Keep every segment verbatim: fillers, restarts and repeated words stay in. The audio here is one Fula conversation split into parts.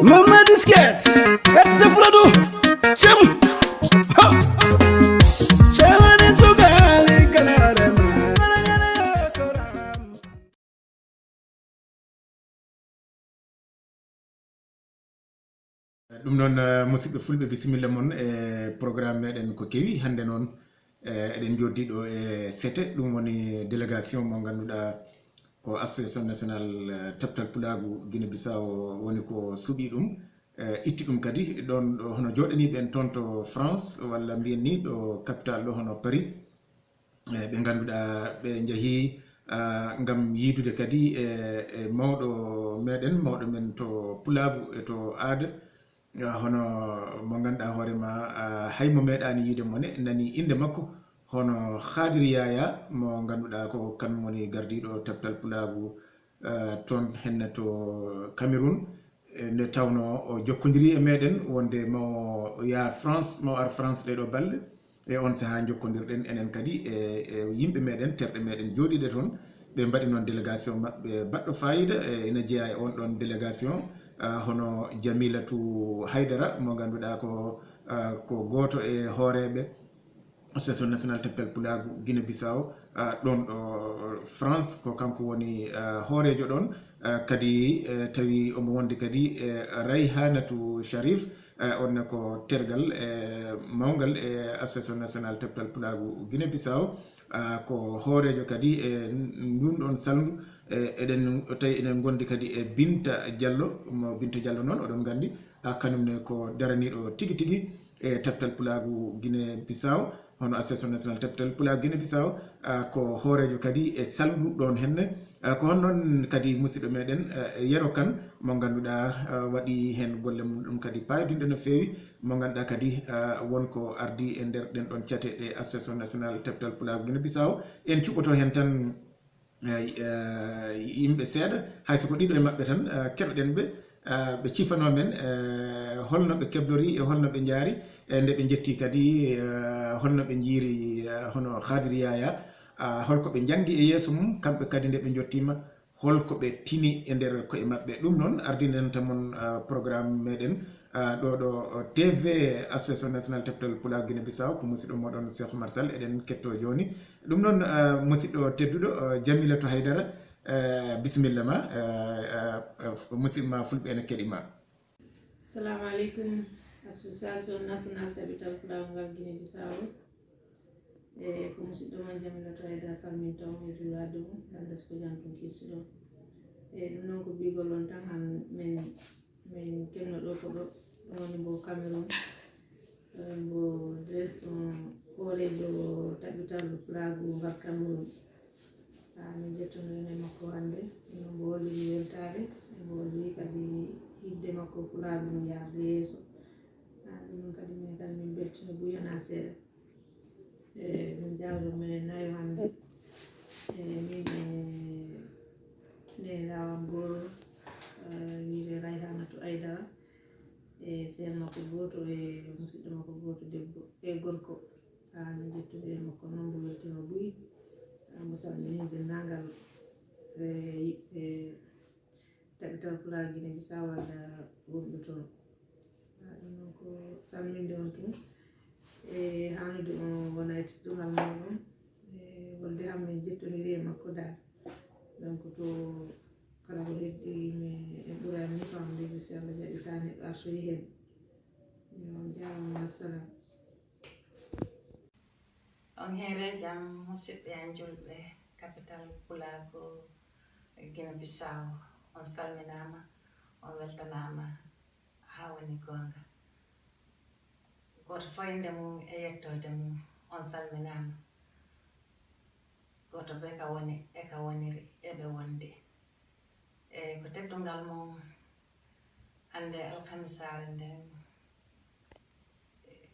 Mamadou Skate, et c'est Fuladu. Cem. Ha. Cewani sugali kanarema. Ɗum noon, eh, musidɓe fulɓe, bisimilla mon e programme meɗen ko kewi hannde noon. Eh, eɗen joddi ɗo e Sete, ɗum woni délégation mo ngannduɗaa ko Association Nationale, eh, Teftal Pulaagu Guinée Bissau woni ko suɓi ɗum, eh, itti ɗum kadi ɗoon ɗo hono jooɗaniiɓe en toon to France, walla mbiyen ni ɗo capital ɗo hono Paris. Eh, ɓe ngannduɗaa ɓe njahii, ah, ngam yiidude kadi e, e mawɗo meɗen, mawɗo men to Pulaagu e to aada, ah, hono mo ngannduɗaa hoore ma, ah, hay mo meeɗaani yiide mo ne, nani innde makko, hono Khadir Yaya, mo ngannduɗaa ko kanum woni gardiiɗo Teftal Pulaagu, eh, toon henne to Cameroun. Eh, nde tawnoo o jokkondirii e meɗen wonde mo yaa France, mo ar France ɗee ɗoo balɗe. E oon sahaa njokkondirɗen enen kadi e, e yimɓe meɗen, terɗe meɗen jooɗiiɗe toon. Ɓe mbaɗi noon délégation maɓɓe baɗɗo faayiida, e ina jeyaa e oon ɗoon délégation, ah, hono Jamilatu Haydara, mo ngannduɗaa ko, ah, ko gooto e hooreeɓe Association Nationale Teftal Pulaagu Guinée Bissau, ah, ɗoon ɗo France, ko kanko woni, ah, hooreejo ɗoon, ah, kadi, eh, tawi omo wondi kadi e Rayhanatu Sharif, eh, on ne ko tergal, eh, mawngal e Association Nationale Teftal Pulaagu Guinée Bissau, ah, ko hooreejo kadi e ndun ɗoon salndu, eh, eɗen tawi eɗen ngondi kadi e Binta Diallo, mo Binta Diallo noon oɗon nganndi, ah, kanum ne ko daraniiɗo tigi tigi e Teftal Pulaagu Guinée Bissau, hono Association Nationale Teftal Pulaagu Guinée Bissau, ah, ko hooreejo kadi e salndu ɗoon henne. Ah, ko hono noon kadi musidɗo meɗen, ah, Yero Kan, mo ngannduɗaa, ah, waɗi heen golle mum ɗum kadi paayodinɗe no feewi, mo ngannduɗaa kadi, ah, won ko ardi e nder ɗen ɗoon cate ɗe Association Nationale Teftal Pulaagu Guinée Bissau. En cuɓoto heen tan, eh, eh, yimɓe seeɗa, hay so ko ɗiɗo e maɓɓe tan, eh, keɗoɗen ɓe, eh, ɓe cifanoo men, eh, holno ɓe keblori e holno ɓe njaari, e nde ɓe njetti kadi, eh, holno ɓe njiiri, eh, hono Khadir Yaya, ah, holko ɓe njanngi e yeeso mum, kamɓe kadi nde ɓe njottiima, holko ɓe tini e nder koye maɓɓe. Ɗum noon, ardinanta mon, ah, programme meɗen, ah, ɗo ɗo T V Association Nationale Teftal Pulaagu Guinée Bissau, ko musidɗo moɗon Cheikh Oumar Sall, eɗen ketto jooni. Ɗum noon, ah, musidɗo tedduɗo, ah, Jamilatu Haydara, eh, bisimilla ma, eh, eh, eh, musidɗo ma fulɓe ene keɗi ma. Assalamu alaikum. Association Nationale Teftal Pulaagu ngal Guinée Bissau. E ko musidɗo mon Jamilatu Haydara salminto mo e juuraade mo, lanndo so ko jam tun kistuɗo. E ɗum noon ko bigol on tan han men, men kenno ɗo ko ɗo, ɗum woni mbo Cameroun. Eh, mbo direction hooreejo Teftal Pulaagu ngal Cameroun. Ah, min njettono ene makko hannde. Ino mbo holli weltaare, mbo holli kadi yidde makko Pulaagu no yaarde yeeso. Ah, ɗum noon kadi min kadi min mbeltino buy wonaa seeɗa. Eh, min jawro minen nayo hannde. Eh, min e neenawan goro, eh, wiide Rayhanatu Aydara. E seen makko gooto e musidɗo makko gooto debbo e gorko. Ah, min njettude e makko noon, mbo weltima buy. Ah, mbo salmini denndaangal, eh, yiɓɓe Teftal Pulaagu Guinée Bissau walla wonɓe toon. Ah, ɗum noon ko salminde on tun. E haanude on wona e teddungal mooɗon. E wolde han min njettondirii e makko dal. Donc to kala ko heddi mi en ɓuray mi famde si Allah jaɓi taa neɗɗo artoyi heen. Yo on jaaraama, wassalam. On hiire jam, musidɓe an julɓe, Teftal Pulaagu Guinée Bissau, on salminaama, on weltanaama haa woni goonga. Gooto fof e innde mum e yettoode mum, on salminaama. Gooto bee ka woni e ka woniri e ɓe wondi. E ko teddungal mum, hannde alhamisaare nden,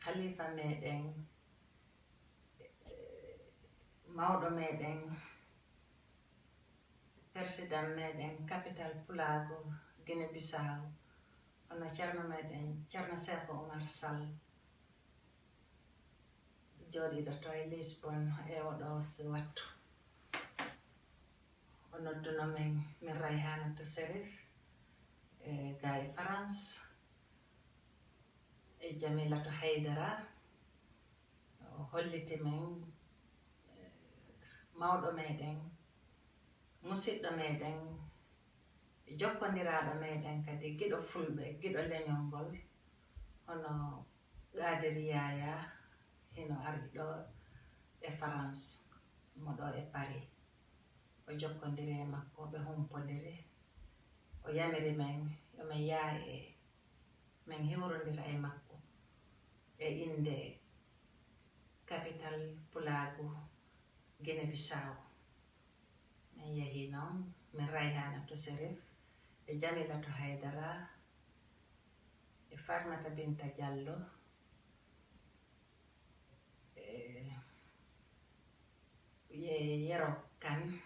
khalifa meɗen, mawɗo meɗen, persidan meɗen, Teftal Pulaagu Guinée Bissau, hono Ceerno meɗen, Ceerno Seeku Umar Sall, jooɗiiɗo to e Lisbon e oɗo si wattu. Nodduno men min Rayhanatu Serif, e ga e France, e Jamilatu Haydara. O holliti men, eh, mawɗo meɗen, musiɗɗo meɗen, jokkondiraaɗo meɗen, kadi giɗo Fulɓe, giɗo leñol ngol, hono Qadir Yaya, hino ari ɗo e France, mo ɗo e Paris. O jokkondiri e makko, ɓe humpondiri. O yamiri men yo men yaha e men hiwrondira e makko e innde capital pulaagu Guinée Bissau. Men yahi noon, min Rayhanatu Serif, e Jamilatu Haydara, e Farmata Binta Diallo, e Ye-, Yero Kan,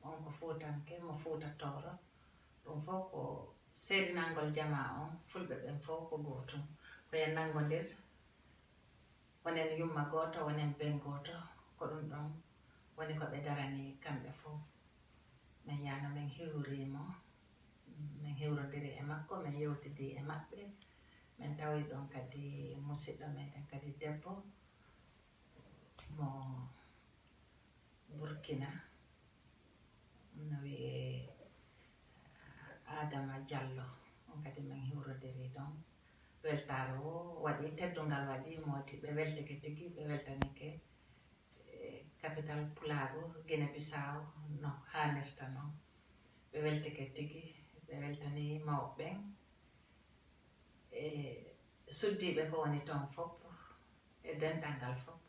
on ko Fuutanke, mo Fuuta Tooro. Ɗum fof ko seedinangol jamaa on, Fulɓe ɓen fof ko gootum. Ko en nanngondir, wonen yumma gooto, wonen ben gooto, ko ɗum ɗon woni ko ɓe darani kamɓe fof. Men yahno, men hiwri mo, men hiwrodiri e makko, men yewtidi e maɓɓe. Men tawi ɗon kadi musiɗɗo meɗen kadi debbo mo Burkina, no wiyee Adama Diallo. On kadi men hiwrodiri ɗon. Weltaare o waɗi, teddungal waɗi, mooti ɓe weltike tigi, ɓe weltanike, eh, capital pulaagu Guinée Bissau no haanirta non. Ɓe weltike tigi, ɓe weltani mawɓe ɓen. E suddiiɓe ko woni toon fof, e dental ngal fof,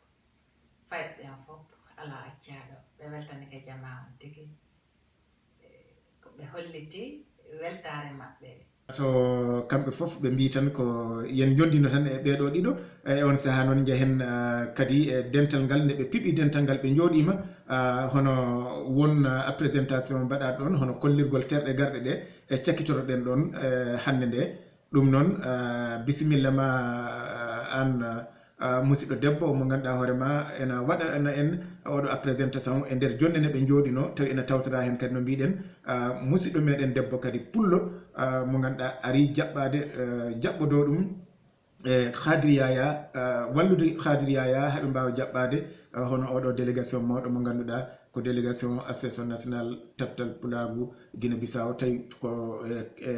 fayɓe ɓen fof, alaa accaaɗo. Ɓe weltanike jamaa on tigi. E ko ɓe holliti weltaare maɓɓe. To kamɓe fof ɓe mbii tan ko yen njondino tan e ɓee ɗoo ɗiɗo. E on sahaa noon njehen, ah, kadi e dental ngal, nde ɓe piɓi dental ngal, ɓe njooɗiima, ah, hono won, ah, présentation mbaɗaaɗo ɗon, hono kollirgol terɗe garɗe ɗe, e cakkitotoɗen ɗon, eh, hannde nde. Ɗum noon, ah, bisimilla ma, ah, aan, ah, musiɗɗo debbo mo ngannduɗaa hoore ma ena waɗana en oɗo a présentation e nder jonde nde ɓe njooɗino, tawi ena tawtora heen kadi no mbiɗen, ah, musiɗɗo meɗen debbo kadi pullo, ah, mo ngannduɗaa ari jaɓɓaade, eh, jaɓɓodoo ɗum, e Khadir Yaya, ah, wallude Khadir Yaya haa ɓe mbaawa jaɓɓaade, ah, hono oɗo délégation mawɗo mo ngannduɗaa ko délégation Association Nationale Taptal Pulaagu Guinée Bissau, tawi ko, e, e,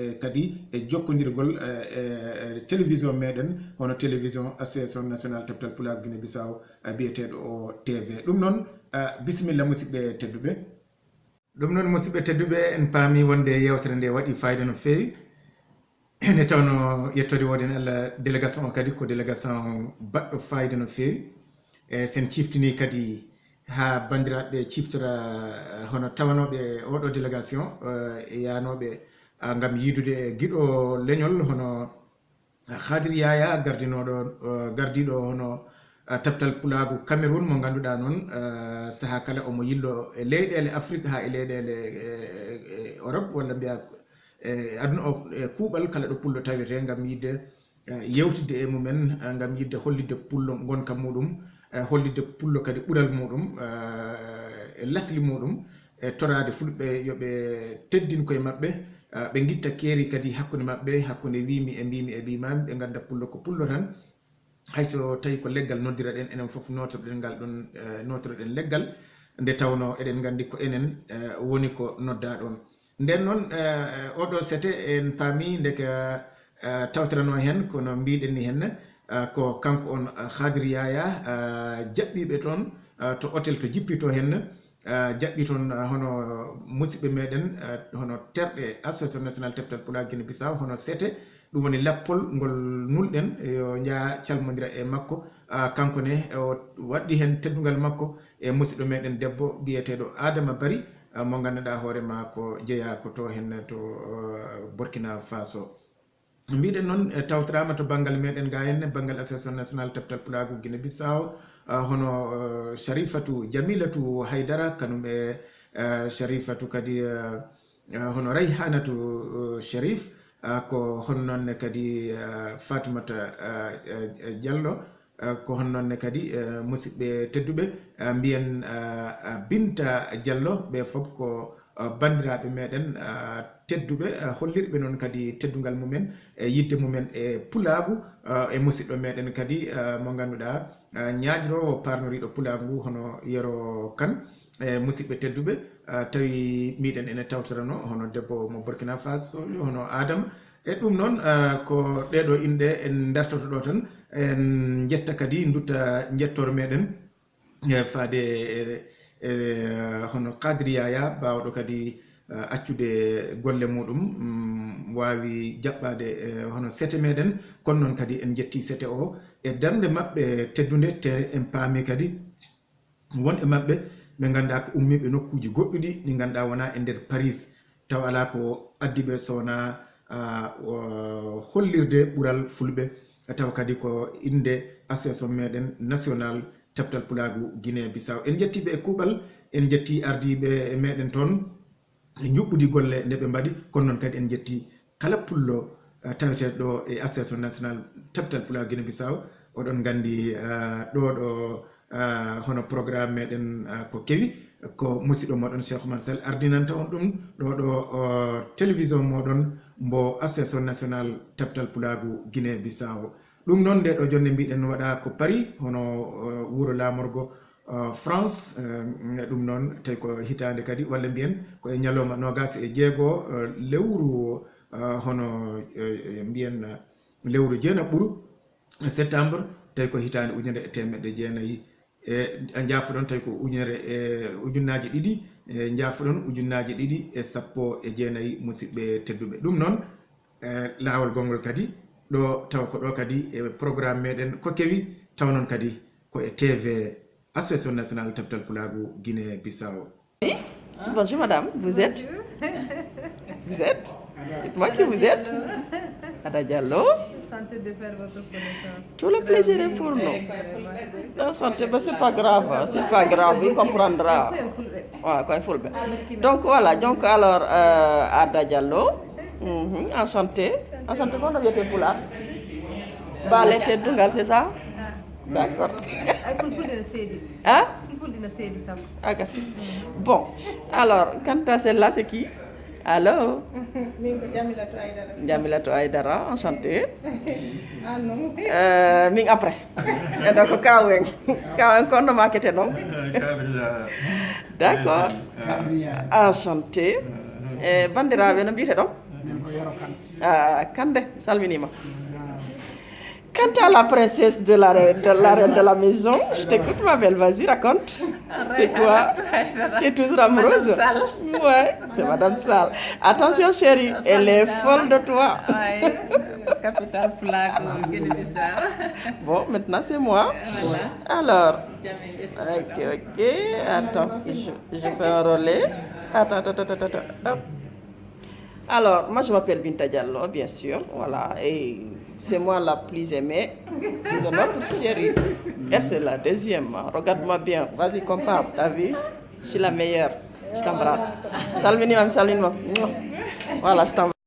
e kadi e jokkondirgol, e, e, e télévision meɗen, hono télévision Association Nationale Taptal Pulaagu Guinée Bissau, e, biyeteeɗo o T V. Ɗum noon, ah, bisimilla musiɓɓe tedduɓe. Ɗum noon, musiɓɓe tedduɓe, en paami wonde yeewtere nde waɗi fayida no feewi. Nde tawno yettoode wooden Allah, délégation o kadi ko délégation baɗɗo fayida no feewi. E sen ciftini kadi haa banndiraaɓe ciftora, eh, hono tawanooɓe oɗo délégation, eh, e yaanooɓe, ah, ngam yiidude e giɗo leñol hono Khadir Yaya gardinooɗo, eh, gardiiɗo hono, eh, taptal pulaagu Cameroun mo ngannduɗaa noon, eh, sahaa kala omo yillo e leyɗeele Afrik haa e leyɗeele, eh, eh, Europe walla mbiya, eh, aduna o, eh, kuuɓal kala ɗo pullo tawetee ngam yiɗde, eh, yewtidde e mumen, eh, ngam yiɗde hollitde pullo ngonka muɗum, eh, hollitde pullo kadi ɓural muɗum, eh, e lasli muɗum, e toraade Fulɓe yo ɓe teddin koye maɓɓe, ah, ɓe ngitta keeri kadi hakkunde maɓɓe, hakkunde wiimi e mbiimi e mbiimaami, ɓe ngannda pullo ko pullo tan. Hay so tawi ko leggal noddiraɗen, enen fof nootorɗen ngal ɗon, eh, nootorɗen leggal, nde tawno eɗen nganndi ko enen, eh, woni ko noddaa ɗon. Nden noon, eh, oɗo sete en paami ndeke, eh, tawtoranoo heen, kono mbiɗen ni heen, eh, ko kanko on, eh, Khadir Yaya, eh, jaɓɓiiɓe toon, eh, to hôtel to jippitoo heen, eh, jaɓɓi toon, eh, hono musiɓɓe meɗen, eh, hono terɗe Association Nationale Teftal Pulaar Guinée Bissau, hono sete, ɗum woni lappol ngol nulɗen, yo njaha calmondira e makko. Ah, kanko ne, o waɗɗi heen teddungal makko e musiɗɗo meɗen debbo biyeteeɗo Adama Bari, ah, mo ngannduɗaa hoore ma ko jeyaa ko to heen to, eh, Burkina Faso. Mbiɗen noon, eh, tawtoraama to banngal meɗen ga heen, banngal Association Nationale Teftal Pulaagu Guinée Bissau, ah, hono, eh, Sharifatu Jamilatu Haydara, kanum e, eh, Sharifatu kadi, eh, eh, hono Rayhanatu, eh, Sharif, ah, ko hono noon ne kadi, eh, Fatimata, eh, eh, eh, Diallo, eh, ko hono noon ne kadi, eh, musiɓɓe tedduɓe, eh, mbiyen, eh, eh, Binta Diallo, ɓe fof ko, eh, banndiraaɓe meɗen, eh, tedduɓe, eh, hollirɓe noon kadi teddungal mumen, e yiɗde mumen e pulaagu, eh, e musidɗo meɗen kadi, eh, mo ngannduɗaa, eh, ñaaƴroowo paarnoriiɗo pulaagu ngu hono Yero Kan. E musidɓe tedduɓe, eh, tawi miɗen ene tawtorano hono debbo mo Burkina Faso, hono Adama. E ɗum noon, eh, ko ɗeeɗo inɗe en ndartoto ɗo tan, en njetta kadi ndutta njettoor meɗen, eh, faade, eh, eh, hono Kadri Yaya, baawɗo kadi, eh, accude golle muɗum, mm, waawi jaɓɓaade, eh, hono sete meɗen, kono noon kadi en njetti sete o e darnde maɓɓe teddunde, te en paami kadi won e maɓɓe ɓe ngannduɗaa ko ummiiɓe nokkuuji goɗɗuɗi ɗi ngannduɗaa wonaa e nder Paris, tawa alaa ko addi ɓe so wonaa, ah, o-, hollirde ɓural Fulɓe, tawa kadi ko innde association meɗen national Capital Pulaagu Guinée Bissau. En njettii ɓe e kuuɓal, en njettii ardiiɓe meɗen toon e njuɓɓudi golle nde ɓe mbaɗi, kono noon kadi en njettii kala pullo, eh, taweteeɗo ɗo e Association National Capital Pulaagu Guinée Bissau. Oɗon nganndi, eh, ɗo ɗo, eh, hono programme meɗen, eh, ko kewi, ko musidɗo moɗon Cheikh Oumar Sall ardinanta on ɗum ɗo ɗo, o, télévision moɗon mbo Association National Capital Pulaagu Guinée Bissau. Ɗum noon nde ɗo jonde mbiɗen waɗa ko Paris, hono, eh, wuro laamorgo, eh, France, eh, ɗum noon tawi ko hitaande kadi, walla mbiyen ko e ñalawma noogaas e jeego, eh, lewru, eh, hono, eh, eh, mbiyen, eh, lewru jeenaɓɓuru septembre, tawi ko hitaande ujunere e teemeɗɗe jeenayi e, njaafoɗon tawi ko ujunere e, ujunnaaje ɗiɗi, e, njaafoɗon ujunnaaje ɗiɗi e sappo e jeenayi, musidɓe tedduɓe. Ɗum noon, eh, laawol gonngol kadi, ɗo tawa ko ɗo kadi e programme meɗen ko kewi, tawa noon kadi ko e T V Association Nationale Capital Pulaagu Guinée Bissau. Oui. Bonjour madame, vous êtes? Bonjour. Vous êtes? Dites-moi qui vous êtes. Ada Diallo. Enchanté de faire votre connaissance. Tout le plaisir est pour nous. Enchanté, mais c'est pas grave, c'est pas grave, il comprendra. Ouais, quoi, il faut le... Donc voilà, donc alors, euh, Ada Diallo. Mhm, enchanté. Enchanté, comment on dit pour là? Balé teddungal, c'est ça? D'accord. Ay, fulfulde no seedi. Hein? Fulfulde no seedi, Samba. Ah, gasi. Bon, alors, quant à celle-là, c'est qui? Allô? Min ko Jamilatu Aydara. Jamilatu Aydara, enchanté. Ah, non. Euh, min après. Et donc, Kawen. Kawen, kono ma kete, non? D'accord. Enchanté. Eh, banndiraaɓe, no mbiyete ɗon? Min ko Yero Kan. Ah, Kande, salminima. Quant à la princesse de la, de la reine de la maison, je t'écoute, ma belle, vas-y, raconte. C'est quoi? T'es toujours amoureuse? Ouais, c'est Madame Sall. Attention, chérie, elle est folle de toi. Ouais, capitale Pulaagu Guinée-Bissau. Bon, maintenant, c'est moi. Voilà. Alors, ok, ok, attends, je, je fais un relais. Attends, attends, attends, attends, hop. Alors, moi, je m'appelle Binta Diallo, bien sûr. Voilà. Et c'est moi la plus aimée de notre chérie. Elle, c'est la deuxième. Regarde-moi bien. Vas-y, compare. T'as vu? Je suis la meilleure. Je t'embrasse. Salmini, mam, salmini, mam. Voilà, je t'embrasse.